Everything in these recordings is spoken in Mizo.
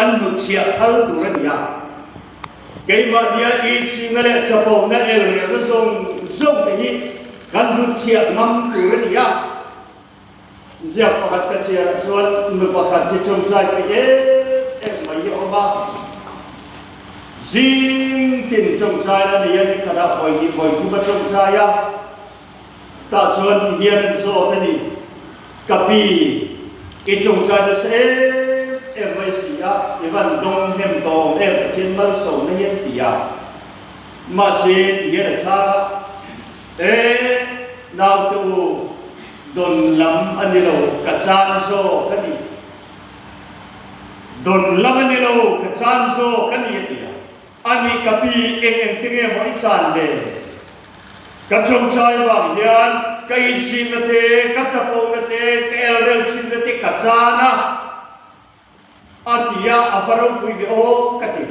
kan hnutchhiah phal tur a ni a. Keimahnia inchhingna leh chapona elrialna zawng zawng te hi kan hnutchhiah ngam tur a ni a. Ziak pakhat ka chhiarah chuan nu pakhat hi tawngtai peih em em mai hi a awm a. Zing tin tawngtai a ni a, ni khatah vawi hnih vawi thum a tawngtai a. Tah chuan ti hian an zawt a ni, Ka pi, i tawngtai nasa em em mai si a, i van dawng hnem tawng em Pathian malsawmna hi an ti a. Mahse ti hian a chhang a. E, naute u, dawn lam a ni lo, ka chan zawk a ni. Dawn lam a ni lo, ka chan zawk a ni, a ti a. A nih ka pi, eng eng te nge maw i chan le? Ka tawngtai vang hian ka insinna te, ka chapona te, ka elrel thinna te ka chan a. A ti a, a va ropui ve aw ka ti.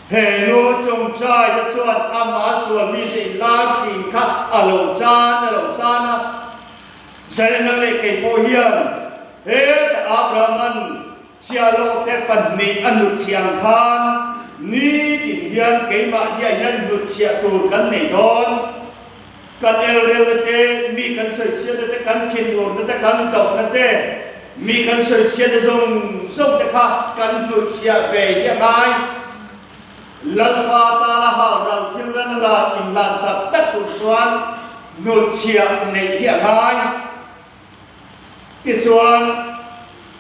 He nu tawngtaina chuan amah sual mite in lar thin kha a lo chan a lo chan a. Zaina leh kei pawh hian hetah Abraham-a'n chiahloh te pahnih a hnutchhiah ang khan nitin hian keimahniah hian hnutchhiah tur kan nei dawn. Kan elrelna te, mi kan sawichhiatna te, kan thinurna te, kan dohna te, mi kan sawichhiatna zawng zawng te kha kan hnutchhiah ve hi a ngai. Lalpa tana hauhral thil lan la inlan tak tak tur chuan hnutchhiah neih hi a ngai. Tichuan,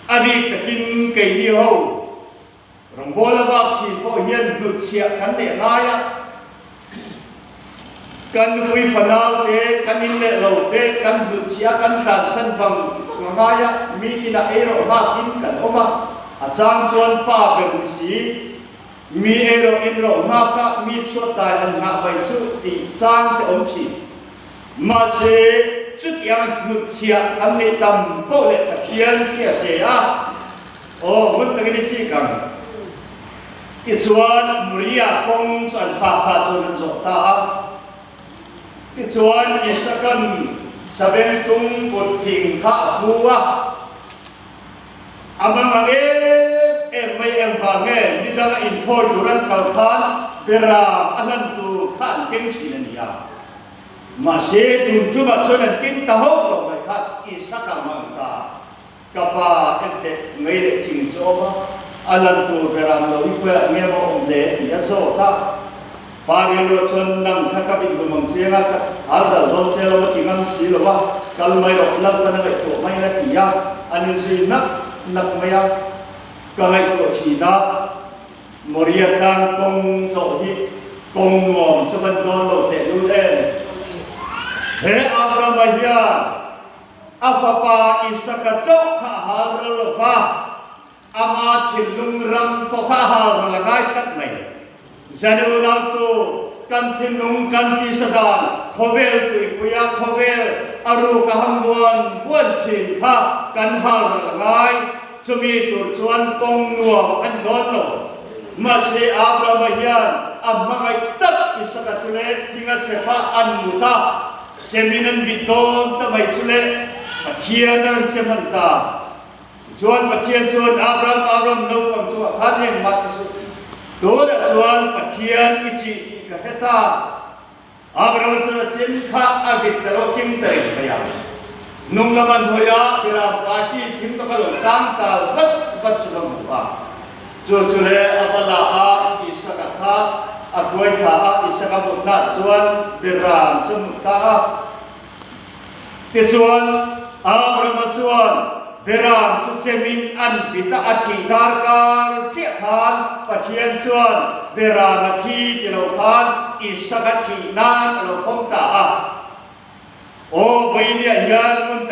a bik takin keini ho Rawngbawla vak thin pawh hian hnutchhiah kan neih ngai a, kan nupui fanau te, kan in leh lo te kan hnutchhiah a, kan tlansan vang vang a ngai a, mi inah ei rawh nghakin kan awm a, a chang chuan pa ber ni si, mi ei rawh in rawh nghak a, mi chhuat dai han nghah mai chu tih chang te awm thin. Mahse, chutiang hnutchhiah kan neih tam poh leh Pathian hi a che a. Aw, ngun takin i chik ang. Tichuan, Moriah kawng chu an pa kha chuan an zawh ta a. Tichuan, Isakan sabengtung kut thing kha a pu a. A mang ang em em mai em vang nge ni danga inthawi tur an kal khan beram a hlan tur kha an keng thin a ni a. Mahse, tun tumah chuan an keng ta hauh lo mai kha Isaka mang ta. Ka pa enteh mei leh thing chu awm a, a lan tur beram lo hi khawiah nge maw awm le tih a zawt a. Pa rilruah chuan nang kha ka mit hlum ang che anga ka hal dal dawn che lo a ti ngam si lo a, kal mai rawh Lalpan a ngaihtuah mai in a ti a, an inzui nak nak mai a. Ka ngaihtuah thin a, Moria tlang kawng zawh hi kawng nuam chu van dawn lo tehlul em? He Abraham-a hian A fapa Isaka chauh kha a hal ral lo va, ama thinlung ram pawh kha a hal ral a ngai tlat mai. Zane unautu, kan thinlung kan tisa dan khawvel tuipuia khawvel a ruk a ham buan buan thin kha kan hal ral a ngai. Chumi tur chuan kawng nuam a ni dawn lo. Mahse Abrahama hian a hmangaih tak Isaka chu leh thing a chep a, an mut a. Chemin an vit dawn ta mai chu le, Pathian a rawn che hman ta. Tichuan Pathian chuan Abraham, Abraham naupang chungah khan engmah ti suh. Tunah chuan Pathian i chih tih ka hre ta. Abraham chuan a chem kha a vit ta lo kim ta reng mai a. Nung lam an hawi a, Biram pa ki thim tawk a lo tlang tal vat vat chu va hmu a. Chu chu le a va la a, Isaka kha a hruai thla a, Isaka mutnaah chuan Biram chu a mut ta a. Tichuan, Abrahama chuan Biram chu chemin an vit a, a thih darkar chiah khan Pathian chuan Biram a thi ti lo khan Isaka thih nan a lo pawm ta a. Aw, vawiiniah hian ngun ta.